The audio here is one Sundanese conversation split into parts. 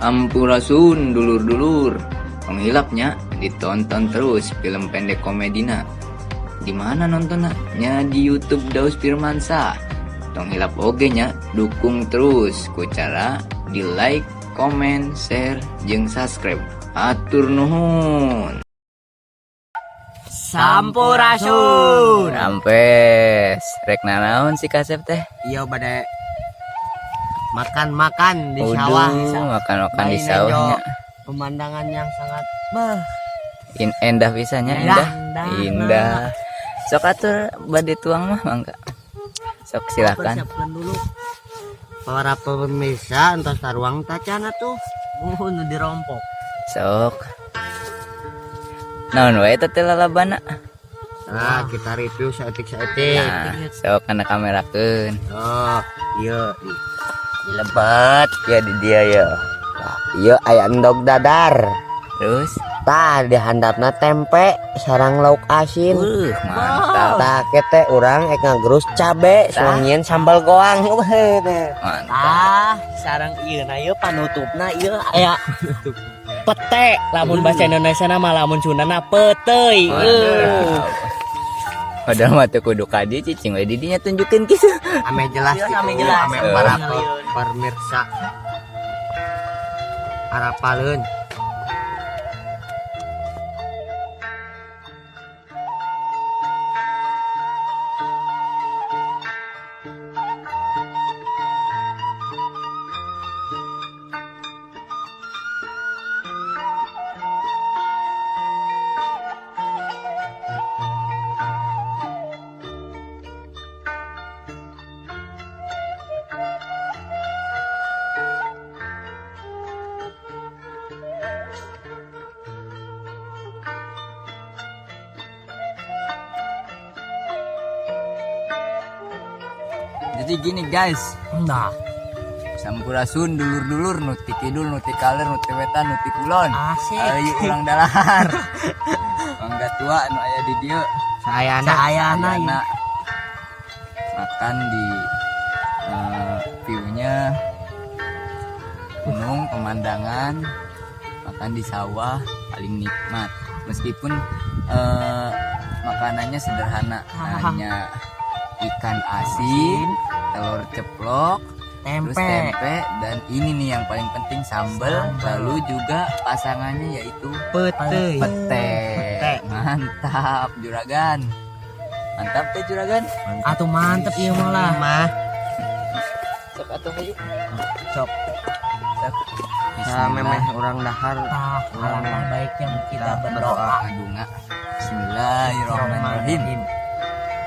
Sampurasun dulur-dulur. Tong hilap nya ditonton terus film pendek komedina. Di mana nontonnya? Nya di YouTube Daus Firmansyah. Tong hilap oge nya dukung terus ku cara di like, komen, share, jeung subscribe. Atur nuhun. Sampurasun. Rampes, rek nanaon si kasep teh? Iya, bade makan-makan di sawah. Makan-makan di Main sawahnya. Pemandangan yang sangat bah Endah pisannya, Endah. Indah. Indah. Sok atuh bade tuang mah mangga. Sok silakan. Persiapkan dulu. Para pemirsa, entos taruang tacana tuh. Muhun nu dirompok. Sok. Naon wae eta teh lalabana? Nah, kita review saeutik-saeutik. Nah, sok kana kamerakeun. Oh, iya di lebet ya di dia ya. Nah, iya aya endog dadar. Terus, Tah, di handapna tempe sareng lauk asin. Mantap. Tah, kete urang ek ngagerus cabe suangieun sambal goang. Weh, teh. Mantap. Ah, sareng ieu na ieu panutupna ieu aya pete, lamun bahasa Indonesia mah, lamun Sundana peuteuy. Mantap. Padahal mah teu kudu ka dieu, cicing we di dinya tunjukeun kitu. Ame jelas Iya, gitu, ame jelas. Ame Eh. para pemirsa arapaleun. Jadi gini guys, Nah, sampurasun dulur-dulur nu ti kidul, nu ti kaler, nu ti wetan, nu ti kulon. Asik. Ayo urang dalahar. Mangga tua nu aya di dieu. Sayana. Sayana. Ayana makan di view-nya gunung, pemandangan, makan di sawah paling nikmat. Meskipun makanannya sederhana, hanya ikan asin, telur ceplok, terus tempe. Tempe, dan ini nih yang paling penting sambal, lalu juga pasangannya yaitu Peuteuy. Pete. Pete. Mantap, juragan. Mantap teh, juragan. Atuh mantep ieu mah lah. Mah. Sok atuh hayu. Sok. Sok. Nah, memeh urang dahar. Tah, alangkah baiknya kita berdoa. Ngadunga. Bismillahirrahmanirrahim.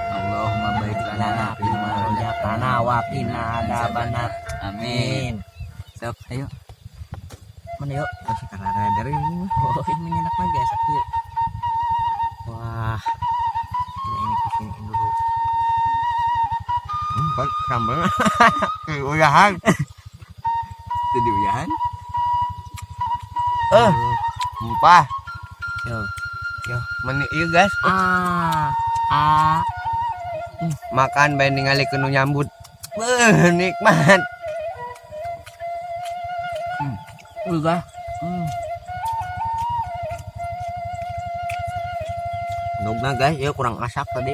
Allahumma barik lana Lana fima fima razaqtana razaqtana wa qina adzabannar. Amin. Sok ayo. Mana yuk? Masih karena dari ini mah. Oh, ini enak lagi guys, ieu. Wah. Kita ini kesiniin dulu. Bang, sambal. Uyahan. Itu diuyahan. Eh, lupa. Yo. Yo, meni ieu guys. Ah. Ah. Makan bae ningali nu nyambut. Beuh, nikmat. Udah. Endogna guys, ya kurang asak tadi.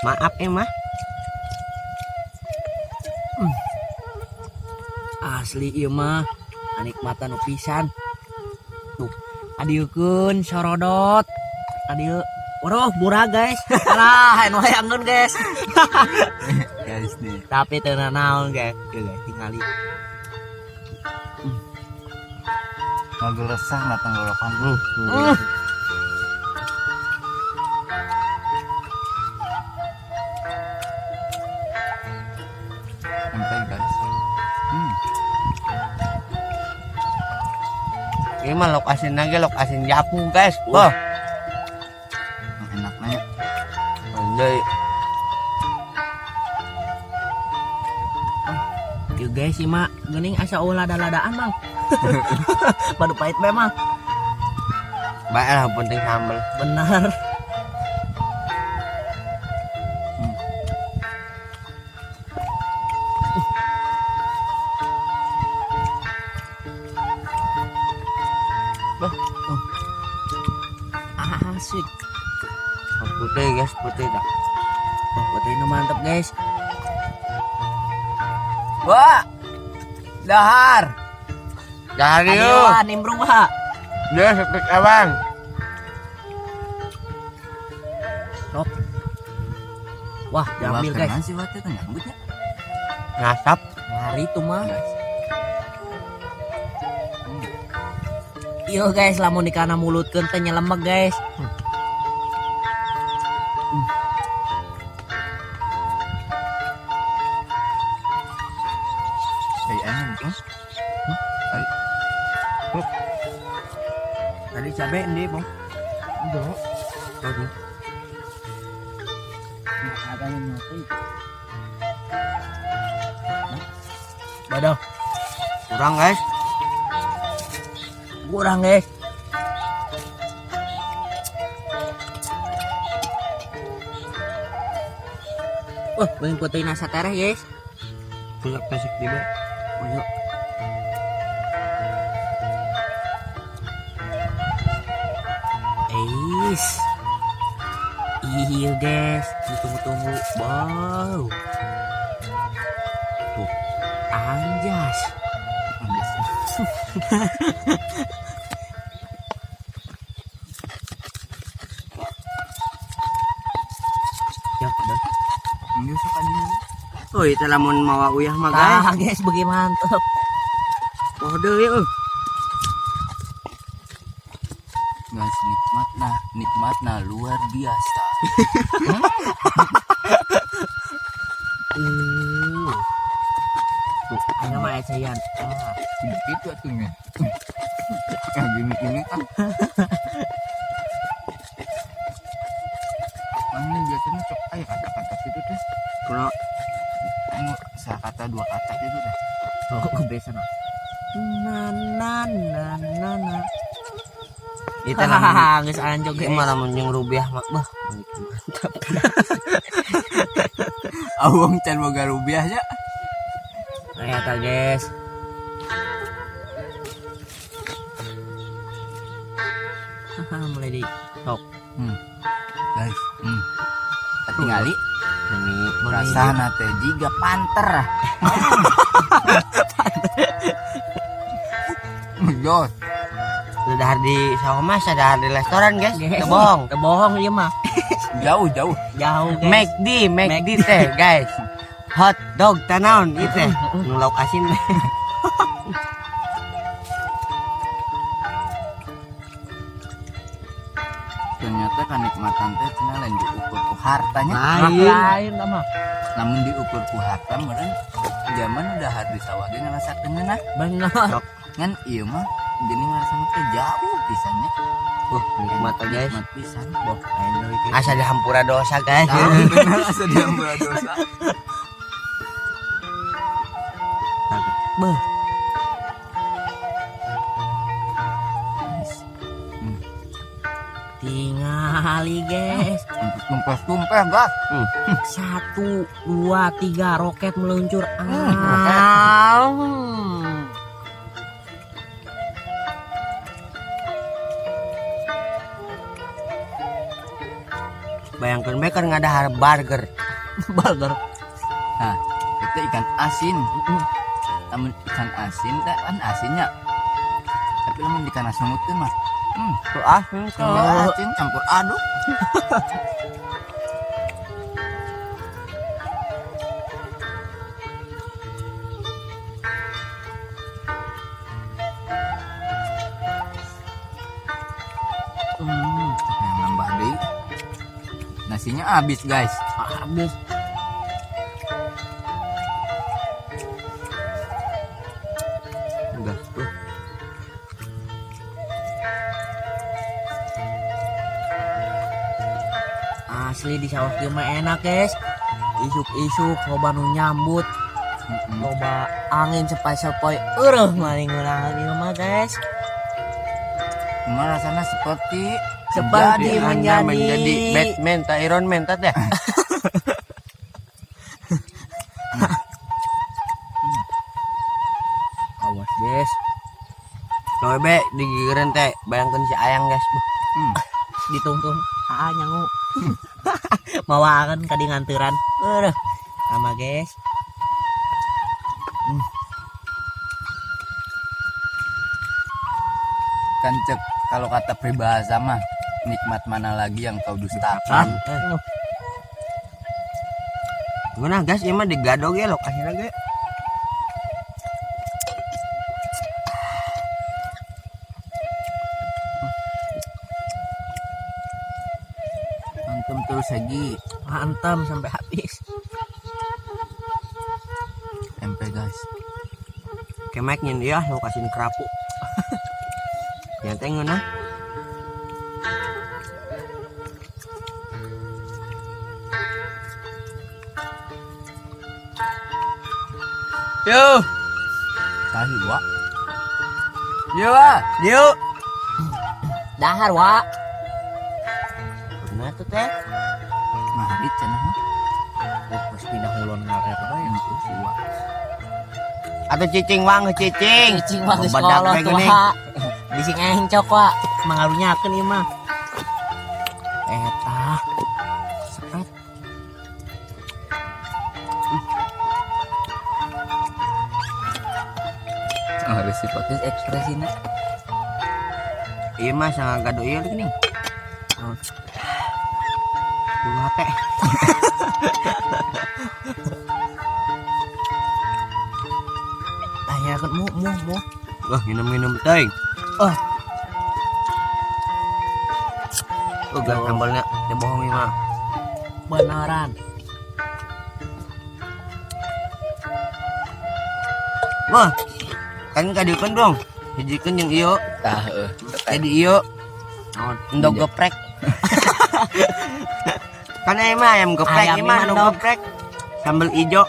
Maaf ya mah. Asli ieu mah nikmatan pisan. Tuh, adieukeun sorodot. Adieu. Waduh, murah guys. Alah, anu hayangeun guys. Guys nih. Tapi teu naon guys. Ieu guys tingali. Ngagelesah na tenggorokan. Sampai guys. Ini mah lauk asin lagi, lauk asin japu guys. Wah, Enak nanya. anjay. Ieu guys sih mah geuning asa eueuh lada-ladaan, Bang. Padu pahit memang. Baik lah, penting sambal. Benar. Asik. Putih guys, putih dah. Wah, putih ini mantap guys. Wah. Dahar. Dahar Ayo, yuk. nimbrung Pak. Dia setik abang. Sok. Wah, diambil guys. Sih waktu itu nyambutnya. Ngasap. Hari itu mah. Guys. Iya guys, lamun dikana mulutkeun teh nyelemek guys. Kayak aneh gitu. Tadi cabe ini, Bang. Enggak. Bagus. Ada yang nyopi. Badoh, Kurang guys. kurang guys. Wah, beuing putih nasa tereh guys. Punya pesek di be. Ayo. Eis. Iya guys, ditunggu-tunggu. Wow. Tuh, anjas. Anjas. Ya, udah. Enggak sok adinya. Oh, itu lamun mawa uyah mah guys. Tah, guys, bagi mantep. Oh, deui euy. Guys, nikmatna, nikmatna luar biasa. Tuh, ini mah ecean. Ah. Gitu atunya. Ah, gini gini kan. Mana biasanya sok aya kata-kata gitu teh. Kuno Anu sakata dua kata gitu teh. Oh, biasa nah. Na na na na na. Itu lamun Hahaha, geus anjog ieu guys. mah lamun jeung rupiah mah bah. Mantap. Awang can boga rupiah nya. Ternyata guys. Haha, mulai di top. Guys, Ketingali Ini rasana teh jiga panter. Jos. Udah di sawah mas, ada di restoran guys. Guys. Teu bohong. Teu bohong ieu mah. Jauh jauh. Jauh guys. McD, McD teh guys. Hot dog tanaon ieu teh. Nu lauk asin teh. Ternyata kenikmatan teh cenah lain diukur ku hartanya. Lain. Lain mah. Namun diukur ku harta meureun zaman udah di sawah ge ngarasakeun ngeunah. Bener. Ngan ieu mah geuning ngarasana teh jauh pisannya. Nikmat guys. Nikmat pisan. Boh, lain deui guys. Asa dihampura dosa guys. Tah, bener asa dihampura dosa. Beuh, tingali guys. Tumpah-tumpah gas. 1, 2, 3 roket meluncur. Roket. Aum. Bayangkan bae kan ngadahar burger. Burger. Nah, itu ikan asin. Namun ikan asin teh kan asinnya. Tapi lamun dikana sungutkeun mah. Tuh asin Campur asin campur aduk. Yang nambah deui. Nasinya habis, guys. Habis. Udah tuh. Asli di sawah kieu mah enak, guys. Isuk-isuk loba nu nyambut, loba angin sepoi-sepoi. Eueuh maning ngeunaheun ieu mah, guys. Cuma rasanya seperti Seperti Anda menjadi, menjadi Batman tak Iron Man tak teh. Awas, guys. Loe be digigireun teh bayangkeun si Ayang guys. Ditungtung. Ah, nyangu. Mawakan kadi nganteran. Aduh. Sama guys. Kan cek kalau kata peribahasa mah nikmat mana lagi yang kau dustakan. Ah. Gimana guys, ieu mah digadog ya lokasina ge. Antem terus lagi Hantam sampai habis. Tempe guys. Kemek nyin dia lokasi kerapu. Ya teh ngeunah. Yo. Tahu wa. Yo wa. Yuk. Dahar, wa. Bener tuh teh. Mahit cenah mah. Oh, geus pindah ngulon ngarer bae. Itu si wa. Atau cicing wang cicing. Cicing mah geus Badak kolot we geuning. wa. Bising encok wa. Mangarunyakeun ieu mah. Eta. Sepet. Oh, harus dipakai ekspresinya. Ieu mah sangat gado ieu geuning. Naon? Bulu hate. Tanyakeun mu mu mu. Wah, minum-minum teuing. Ah. Oh, gas sambalnya teu bohong ieu mah. Beneran. Wah. Kan kadieukeun dong. Hijikeun jeung ieu. Tah heuh. Jadi ieu Naon? endog geprek. Kan ieu mah ayam geprek, Ayam ieu mah mah endog endog. geprek. Sambal ijo.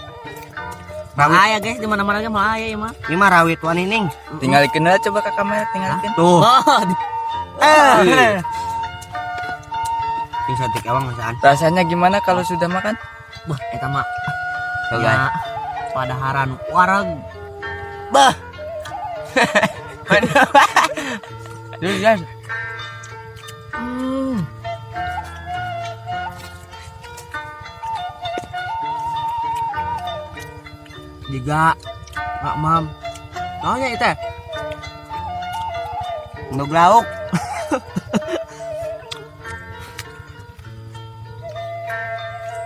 Rawit, Aya guys di mana-mana ge mah aya ieu mah. ieu mah rawit wani ning. Tinggal kenal coba ke kamera tinggalkeun. Tuh. Oh, Eh. Sing satik awang masaan. Rasanya gimana kalau sudah makan? Wah, eta mah Tuh guys. ya padaharan wareg. Bah. Terus guys. Hmm. Jiga Mak Mam. Naonnya itu teh? Endog lauk.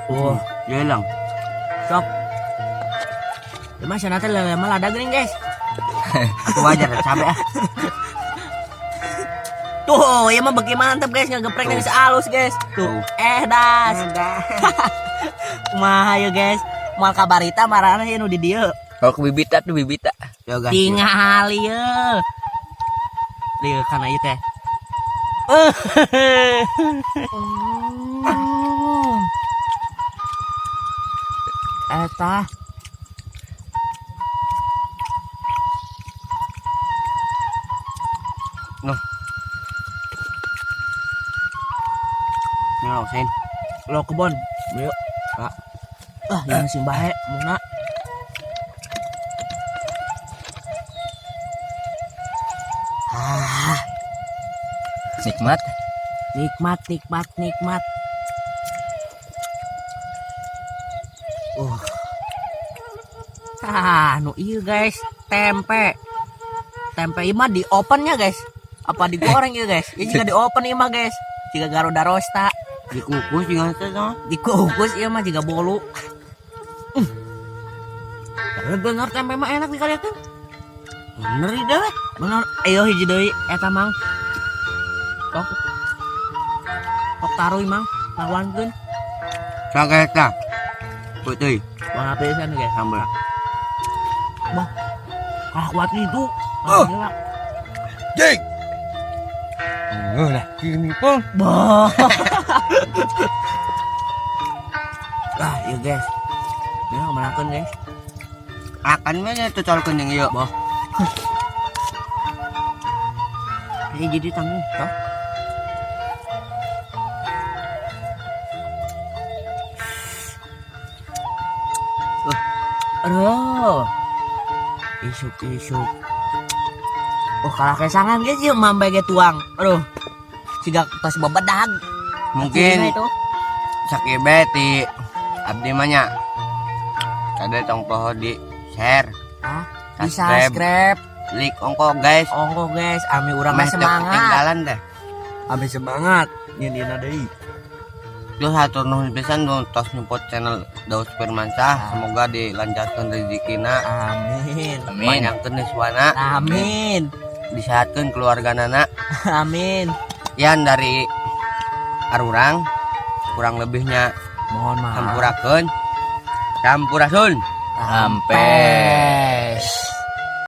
Oh, Jelang. sok. Ya mah sana teh lele mah lada geuning, guys. Aku wajar cabe ah. Tuh, ya mah beuki mantep guys, ngegeprek Tuh. geus alus guys. Tuh. Tuh. Eh das. Kumaha ya guys? Moal kabarita marana ieu nu di dieu. Kalau ke bibita tuh bibita. Yo guys. Tingal ieu. Lieu kana ieu teh. Eta. Noh. Ini lo sen. Lo kebon. Yuk. Pak. Ah, ini sing bae muna. Ah, Nikmat. nikmat nikmat nikmat. Ah, nu ieu guys, tempe. Tempe ieu mah di ovennya guys. Apa digoreng ieu guys? Ieu jiga di oven ieu mah guys. Jiga Garuda Rosta. Dikukus juga teh sama. Dikukus ieu mah jiga bolu. Bener tempe mah enak dikaliakeun. Bener ieu deh. Bener, ayo hiji deui eta mang. Tok. Tok taruh mang, lawankeun. Saga eta. Putih Wah, pisan guys. sambal. Bah. Ah, kuat itu. Oh. Gila. Jeng. Lah kini pun. Bah. Ah, iya guys. Ini kemanakeun guys? Akan mana tucolkeun jeung ieu. Bah. Ini jadi tanggung, toh. Aduh. Isuk-isuk. Oh, kalah kesangan guys, yuk mampai ge tuang. Aduh. Siga tos bebedag. Mungkin Cirina itu. Sakieu bae ti abdi mah nya. Kade tong poho di share, Hah? Di subscribe, subscribe. Like ongkoh, guys. Ongkoh, guys, ami urang mah Meh teu semangat. ketinggalan teh. Ami semangat. Nyeun deui. Terus hatur nuhun pisan nu tos nyupport channel Daus Firmansyah. Semoga dilancarkan rezekina, Amin. Amin. panjangkeun yuswana, Amin. disehatkeun keluarganana. Amin. Yan dari arurang kurang lebihnya Mohon maaf. hampurakeun. Sampurasun. Rampes.